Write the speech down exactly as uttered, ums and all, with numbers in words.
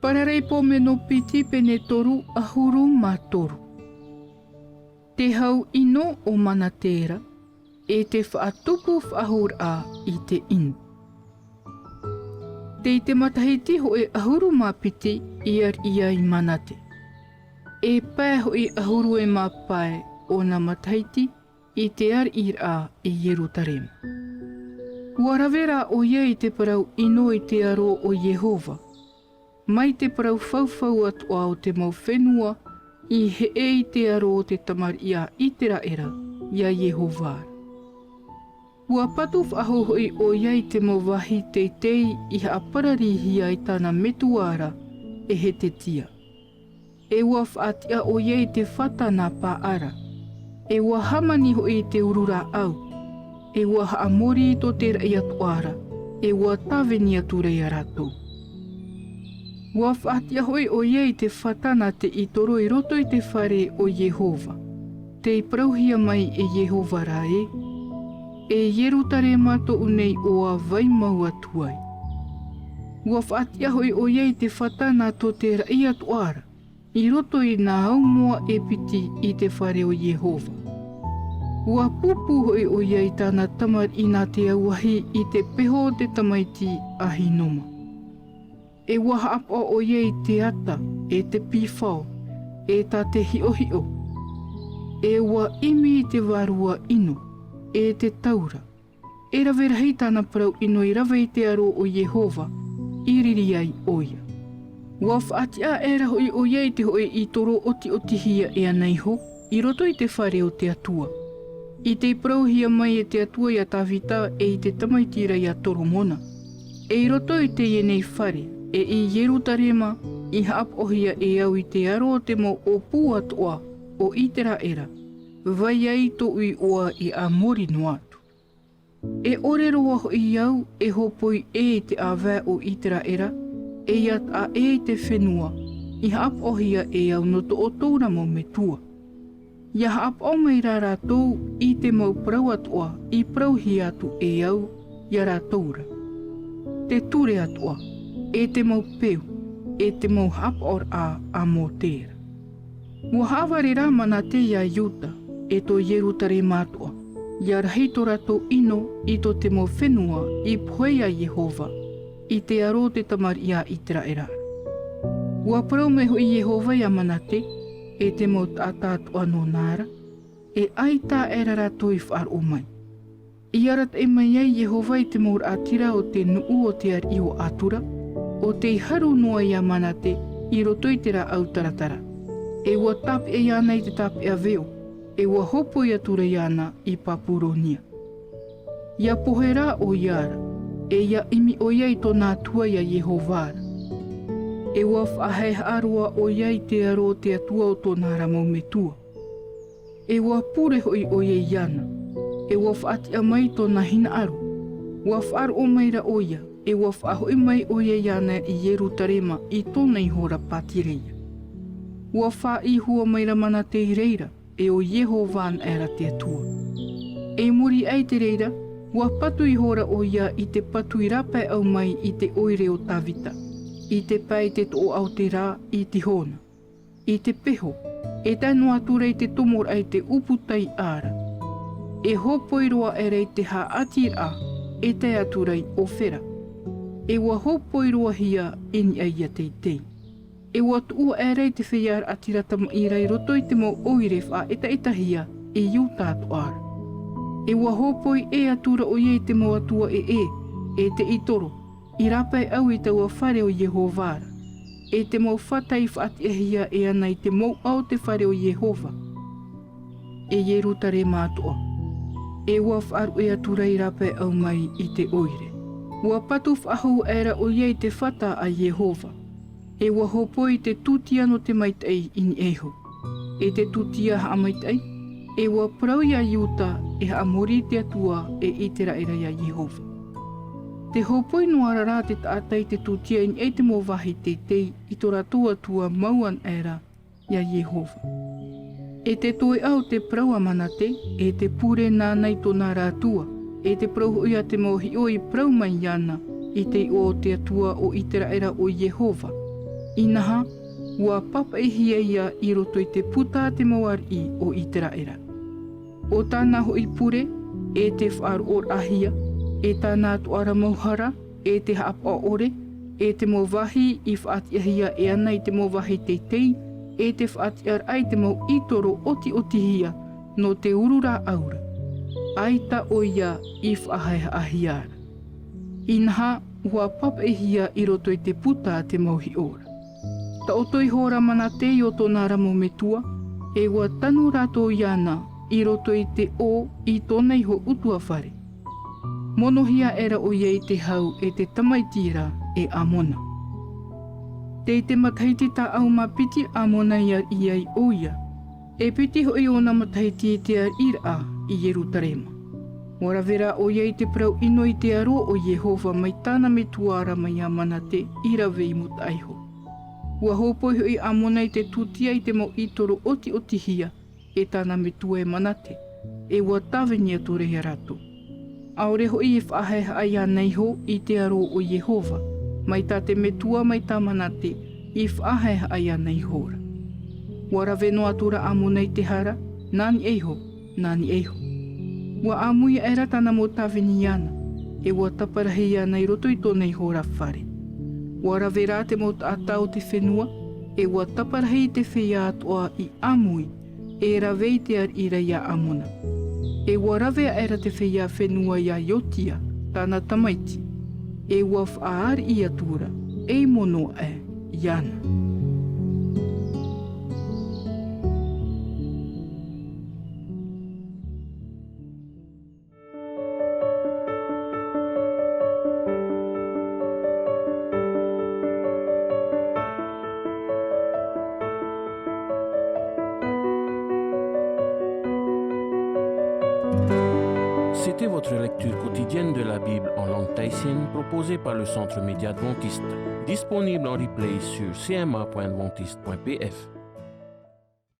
Paraleipomeno piti, pene toru ʻahuru mā toru. Te hau ʻino o Manate ra, e te faʻatupu faʻahou ra i te ʻino. Tei te matahiti hōʻē ʻahuru mā piti i ariʻi ai Manate. E pae hōʻē ʻahuru e mā pae ōna matahiti i te ariʻiraʻa i Ierutarema. ʻUa rave rā ʻoia i te parau ʻino i te aro o Iehova, mai te parau faufaʻa atoʻa o te mau fenua i heʻe i te aro o te tamariʻi a Iteraera ia Iehova ra. ʻUa patu faʻahou hoʻi ʻoia i te mau vāhi teitei i haʻapararihia e tāna metua ra, e Hetetia. E ʻua faʻatiʻa ʻoia i te fata nā Paara. E ʻua hāmani hoʻi i te uru rāʻau. E ʻua haʻamori tō te raʻi atoʻa ra. E ʻua tāvini atu ra ia rātou. ʻUa faʻatiʻa hoʻi ʻoia i te fata nā te ʻitoro i roto i te fare o Iehova, tei parauhia mai e Iehova ra ē: E Ierutarema tōʻu nei ʻoe vai mau atu ai. ʻUa faʻatiʻa hoʻi ʻoia i te fata nā tō te raʻi atoʻa ra, i roto i nā aumoa e piti i te fare o Iehova. ʻUa pūpū hoʻi ʻoia i tāna tamariʻi nā te auahi i te peho o te tamaiti a Hinoma. E ʻua haʻapaʻo ʻoia i te ata, e te pīfao, e tā te hiʻohiʻo. E ʻua ʻimi i te vārua ʻino, e te taura. E rave rahi tāna parau ʻino i rave i te aro o Iehova, i riri ai ʻoia. ʻUa faʻatiʻa aʻera hoʻi ʻoia i te hōʻē ʻitoro ʻotiʻotihia e ana iho, i roto i te fare o te Atua, i tei parauhia mai e te Atua ia Tavita e i te tamaiti ra ia Toromona. E i roto i teie nei fare, e i Ierutarema, i haʻapaʻohia e au i te aro o te mau ʻōpū atoʻa o Iteraera, vai ai tōʻu iʻoa i ʻāmori noa atu. E ʻore roa hoʻi au e hopoi ʻē i te ʻāvae o Iteraera, e ia taʻa ʻē i te fenua i haʻapaʻohia e au nō tō ʻoutou ra mau metua. Ia haʻapaʻo mai rā rātou i te mau parau atoʻa i parauhia atu e au ia rātou ra, te ture atoʻa, e te mau peu, e te mau haʻapaʻoraʻa a Mōte ra. ʻUa haʻavare rā Manate ia Iuta, e tō Ierutarema atoʻa, ia rahi tō rātou ʻino i tō te mau fenua i pohe ia Iehova, i te aro o te tamariʻi a Iteraera ra. ʻUa parau mai hoʻi Iehova ia Manate, e te mau taʻata atoʻa nōna ra, e ʻaita aʻera rātou i faʻaroʻo mai. I arataʻi mai ai Iehova i te mau raʻatira o te nuʻu o te ariʻi o Atura, ʻo tei haru noa ia Manate i roto i te rāʻau taratara. E ʻua tāpeʻa iāna i te tāpeʻa veo, e ʻua hopoi atu ra iāna i Papuronia. ʻIa pohe rā ʻoia ra, e ʻia ʻimi ʻoia i tōna Atua ia Iehova ra. E ʻua faʻahaehaʻa roa ʻoia i te aro o te Atua o tōna ra mau metua. E ʻua pure hoʻi ʻoia iāna, e ʻua faʻatiʻa mai tōna hinaʻaro. ʻUa faʻaroʻo mai ra ʻoia, e ʻua faʻahoʻi mai ʻoia iāna i Ierutarema i tōna iho ra pātireia. ʻUa faʻaʻī hua mai ra Manate i reira, e ʻo Iehova anaʻe ra te Atua. E i muri aʻe i te reira, ʻua patu ihora ʻoia i te patu i rāpaeʻau mai i te ʻoire o Tavita, i te pae i te toʻoʻa o te rā i Tihona, i te peho, e tae noa atu ra i te tomoraʻa i te ʻupu taiʻa ra. E hopoi roa aʻera i te haʻatiraʻa, e tae atu ra i Ofera. E ʻua hopoi roa hia i niʻa iā teitei. E ʻua tuʻu aʻera i te feiā raʻatira tamaʻi ra i roto i te mau ʻoire faʻaetaetahia i Iuta atoʻa ra. E ʻua hopoi ʻē atu ra ʻoia i te mau atua ʻē, e te ʻitoro, i rāpaeʻau i taua fare o Iehova ra, e te mau fata i faʻatiʻahia e ana i te mouʻa o te fare o Iehova. E Ierutarema atoʻa, e ʻua faʻaruʻe atu ra i rāpaeʻau mai i te ʻoire. ʻUa patu faʻahou aʻera ʻoia i te fata a Iehova. E ʻua hopoi te tūtia nō te maitaʻi i niʻa iho. E te tūtia haʻamaitaʻi, e ʻua parau ia Iuta e haʻamori i te Atua e Iteraera ia Iehova. Tē hopoi noa ra rā te taʻata i te tūtia i niʻa i te mau vāhi teitei i tō rātou Atua mau anaʻe ra ia Iehova. E te toeʻa o te parau a Manate, e te pure nāna i tōna ra Atua, e te parau hoʻi a te mau hiʻo i parau mai iāna i te iʻoa o te Atua o Iteraera ʻo Iehova, Inaha, ua papaʻihia ia i roto i te puta a te mau ariʻi o Iteraera. ʻO tāna hoʻi pure, e te faʻaroʻoraʻahia, e tāna atoʻa ra mau hara, e te haʻapaʻo ʻore, e te mau vāhi i faʻatiʻahia e ana i te mau vāhi teitei, e te faʻatiʻaraʻa i te mau ʻītoro ʻotiʻotihia nō te uru rāʻau ra. ʻAita ʻoia i faʻahaehaʻahia ra. Inaha, ua papaʻihia i roto i te puta a te mau hiʻo ra. Taʻoto iho ra Manate i ō tōna ra mau metua, e ua tanu rātou iāna i roto i te ʻō i tōna iho ʻutuāfare. Monohia aʻera ʻoia i te hau e te tamaiti ra e Amona. Tei te matahiti tāʻau mā piti Amona i ariʻi ai ʻoia, e piti hoʻi ōna matahiti i te ariʻiraʻa i Ierutarema. Ua rave rā ʻoia i te parau ʻino i te aro o Iehova mai tāna metua ra mai iā Manate i rave i Mutaʻaiho. Ua hōpoi hoʻi Amona i te tūtia i te mau ʻītoro ʻotiʻotihia e tāna metua e Manate, e ua tāvini atu ra ia rātou. ʻAore hoʻi i faʻahaehaʻa iāna iho i te aro o Iehova, mai tā te metua mai tā Manate i faʻahaehaʻa iāna iho ra. Ua rave noa atu ra Amona i te hara, nā niʻa iho, nā niʻa iho. Ua ʻāmui aʻera tāna mau tāvini iāna, e ua taparahi iāna i roto i tōna iho ra fare. Ua rave rā te mau taʻata o te fenua, e ua taparahi te feiā atoʻa i ʻāmui, e rave i te ariʻi ra iā Amona. E ua rave aʻera te feiā fenua iā Iotia, tāna tamaiti, e ua faʻaariʻi atu ra, ei mono aʻe iāna. C'était votre lecture quotidienne de la Bible en langue tahitienne proposée par le Centre Média Adventiste, disponible en replay sur C M A point adventiste point P F.